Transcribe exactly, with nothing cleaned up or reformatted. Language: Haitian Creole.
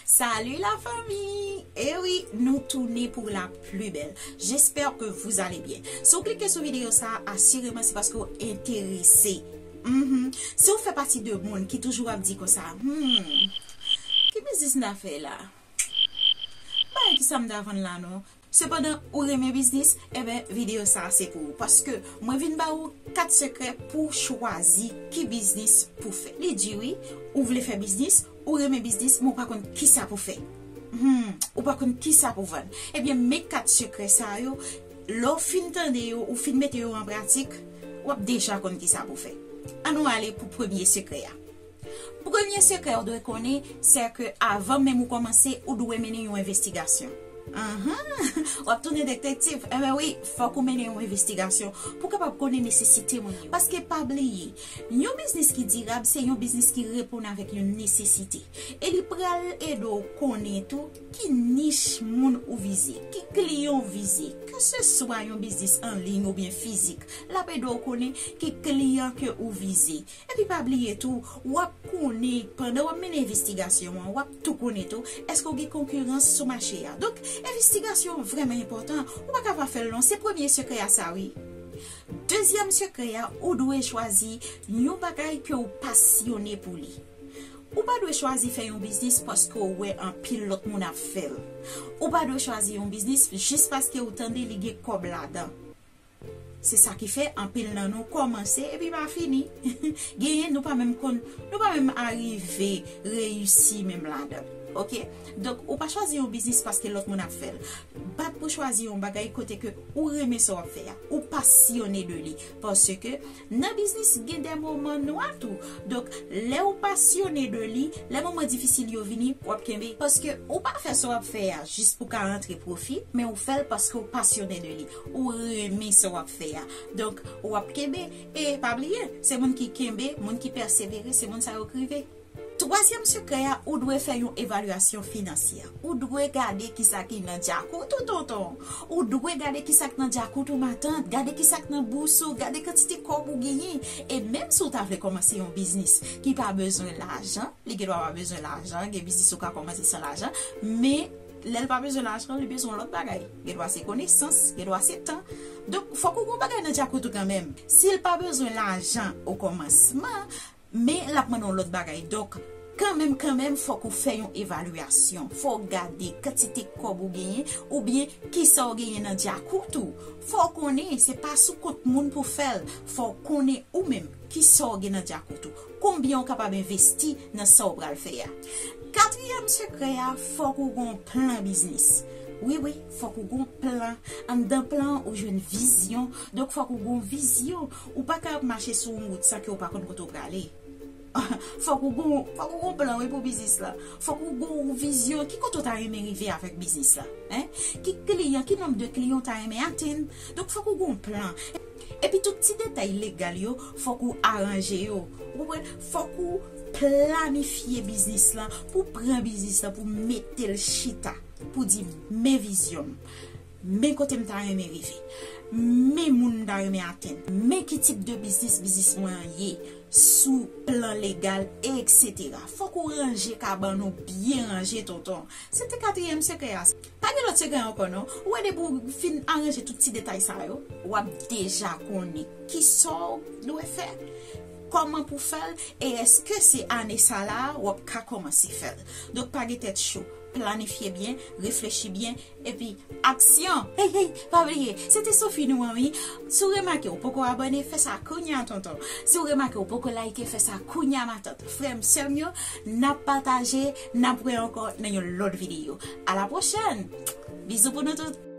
Salut la famille! Eh oui, nou tounen pou la plus belle. J'espère que vous allez bien. Si w klike sou videyo sa, asireman se paske w enterese. Mhm. Si w fè pati de moun ki toujou ap di konsa, hmm, ki biznis m ta fè la? Bagay ki sa m ta vann la non? Sepandan, ou renmen biznis, enben, videyo sa a se pou ou. Paske mwen vin ba ou kat sekrè pou w chwazi ki biznis pou fè. Li di wi, ou vle fè biznis, ou renmen biznis, men ou pa konn kisa pou fè. Hmm, ou pa konn kisa pou vann. Ebyen, men kat sekrè sa yo, lè w fin tande yo, ou fin mete yo an pratik, w ap deja konn kisa pou fè. Ann nou ale pou premye sekrè a. Premye sekrè ou dwe konnen, se ke avan menm ou kòmanse, ou dwe mennen yon envestigasyon. Ahan! W ap tounen detektiv. Enben wi, fòk ou mennen yon envestigasyon pou w kapab konnen nesesite moun yo. Paske pa bliye, yon biznis ki dirab se yon biznis ki reponn avèk yon nesesite. E li pral ede w konnen tou ki nich moun ou vize, ki kliyan w vize, keseswa yon biznis an liy oubyen fizik. L ap ede w konnen ki kliyan ke ou vize. Epi pa bliye tou, w ap konnen, pandan w ap mennen envestigasyon an, w ap tou konnen tou, èske w gen konkirans sou mache a. Donk, envestigasyon an vrèman enpòtan, ou pa ka pa fè l non, se premye sekrè a sa wi. Dezyèm sekrè a, ou dwe chwazi yon bagay ke w pasyone pou li. Ou pa dwe chwazi fè yon biznis paske w wè anpil lòt moun ap fè l. Ou pa dwe chwazi yon biznis jis paske w tande li gen kòb ladan. Se sa ki fè anpil nan nou kòmanse epi pa fini. Genyen nou pa menm konn, nou pa menm arive reyisi menm ladan. Oke? Donk, ou pa chwazi yon biznis paske lòt moun ap fè l. Bat pou chwazi yon bagay kote ke ou renmen sa w ap fè a. Ou pasyone de li. Paske nan biznis, gen de moman nwa tou. Donk, lè ou pasyone de li, lè moman difisil yo vini, w ap kenbe. Paske ou pa fè sa w ap fè a jis pou ka rantre pwofi, men ou fè l paske ou pasyone de li. Ou renmen sa w ap fè a. Donk, w ap kenbe. E pa bliye, se moun ki kenbe, moun ki pèsevere, se moun sa yo k rive. Twazyèm sekrè a, ou dwe fè yon evalyasyon finansyè. Ou dwe gade kisa ki nan djakout ou, tonton. Ou dwe gade kisa k nan djakout ou, matant. Gade kisa k nan bous ou, gade kantite kòb ou genyen. E menm si w ta vle kòmanse yon biznis ki pa bezwen lajan, li gendwa pa bezwen lajan, gen biznis ou ka kòmanse san lajan, men lè l pa bezwen lajan, li bezwen lòt bagay. Gendwa se konesans, gendwa se tan. Donk, fòk ou gen yon bagay nan djakout ou kanmenm. Si l pa bezwen lajan o kòmansman, men l ap mande w lòt bagay. Donk, kanmenm, kanmenm, fòk ou fè yon evalyasyon. Fò w gade kantite kòb ou genyen, oubyen kisa w genyen nan djakout ou. Fò w konnen, se pa sou kont moun pou fè l. Fò w konnen ou menm, kisa w gen nan djakout ou. Konbyen w kapab envesti nan sa w pral fè a. Katriyèm sekrè a, fòk ou gen yon plan biznis. Wi, wi, fòk ou gen yon plan. Anndan plan an, ou jwenn vizyon. Donk, fòk ou gen yon vizyon. Ou pa ka ap mache sou yon wout san ke w pa konn kote w prale. Fòk ou gen, fòk ou gen yon plan, wi, pou biznis la. Fòk ou gen yon vizyon. Ki kote w ta renmen rive avèk biznis la? Hein? Ki kliyan, ki nonb de kliyan w ta renmen atenn? Donk, fòk ou gen yon plan. Epi tout ti detay legal yo, fòk ou aranje yo. Ou konprann? Fòk ou planifye biznis lan, pou pran biznis lan, pou mete l chita, pou di, men vizyon m, men kote m ta renmen rive, men moun m ta renmen atenn, men ki tip de biznis biznis mwen an ye, sou plan legal, etsetera. Fòk ou ranje kabann ou byen ranje, tonton. Se te katriyèm sekrè a. Pa gen lòt sekrè ankò non. Ou wè depi w fin aranje tout ti detay sa yo, w ap deja konnen kisa w dwe fè, kòman pou fè l, e èske se ane sa la a w ap ka kòmanse fè l. Donk pa gen tèt cho, planifye byen, reflechi byen, epi aksyon! Hey, hey, pa bliye, se te Sophie nou an wi. Si w remake w poko abòne, fè sa kounye a tonton. Si w remake w poko like, fè sa kounye a matant. Frè m, sè m yo, n ap pataje, n ap wè ankò nan yon lòt videyo. A la pwochèn! Bizou pou nou tout!